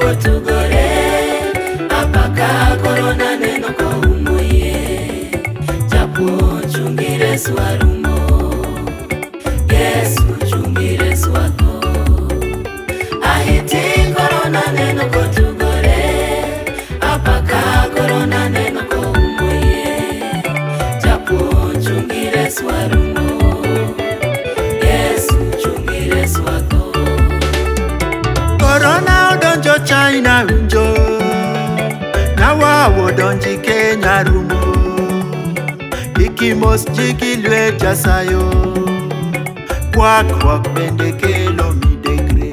kotugore, apaka korona neno koumo yie. Japuonj chungi reswa rumo, Yesu chungi reswa tho. Ahiti korona neno kotugore, apaka korona neno koumo yie. Japuonj chungi reswa rumo, Yesu chungi reswa tho. Korona odonjo China winjo, Nyawawa odonji Kenya rumo. Ikimos ji gi lwet Nyasaye, kwakruok bende kelo midekre.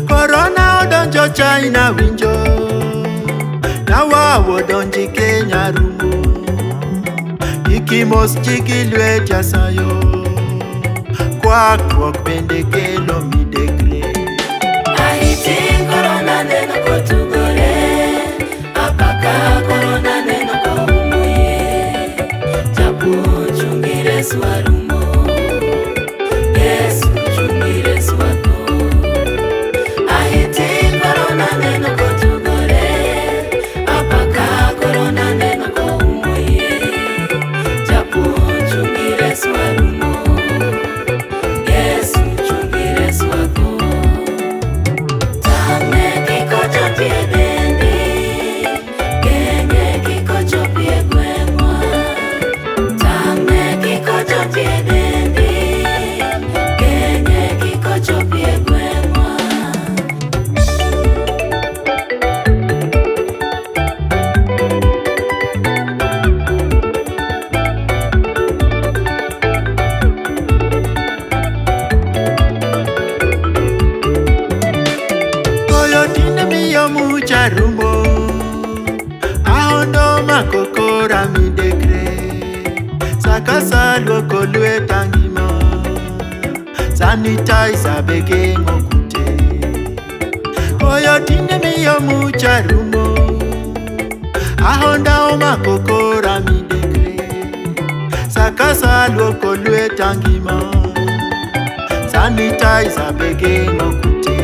Korona odonjo China winjo, Nyawawa odonji Kenya rumo. Ikimos ji gi lwet Nyasaye, kwakruok bende kelo midekre. Ahiti korona neno kotugore, apaka korona neno koumo yie. Japuonj chungi reswa rumo, Yesu chungi reswa tho. Ahiti korona neno kotugore, apaka korona neno koumo yie. Japuonj chungi reswa rumo, Yesu chungi reswa tho. Tang'ne kik ochopi e dendi, geng'e kik ochopi e gweng'wa. Tang'ne kik ochopi e dendi, geng'e kik ochopi e gweng'wa. Koyo tinde miyo mucha rumo, aondo mako kora midekre. Sakasa luoko lweta ngima, sanitizer be geng'o kute. Koyo tinde miyo mucha rumo, ahonda omako kora midekre. Sakasa luoko lweta ngima, sanitizer be geng'o kute.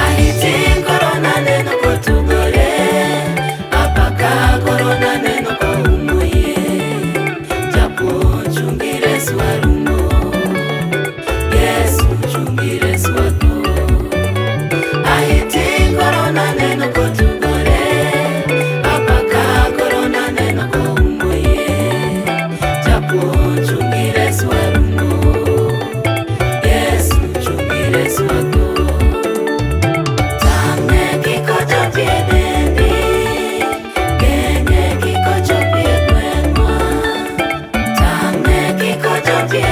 Ahiti korona neno kotugore, apaka korona neno koumo yie. Japuonj chungi reswa rumo, Yesu chungi reswa tho. Ahiti korona neno kotugore, apaka korona neno koumo yie. Japuonj chungi reswa rumo, Yesu chungi reswa tho. Tang'ne kik ochopi e dendi, geng'e kik ochopi e gweng'wa. Tang'ne kik ochopi e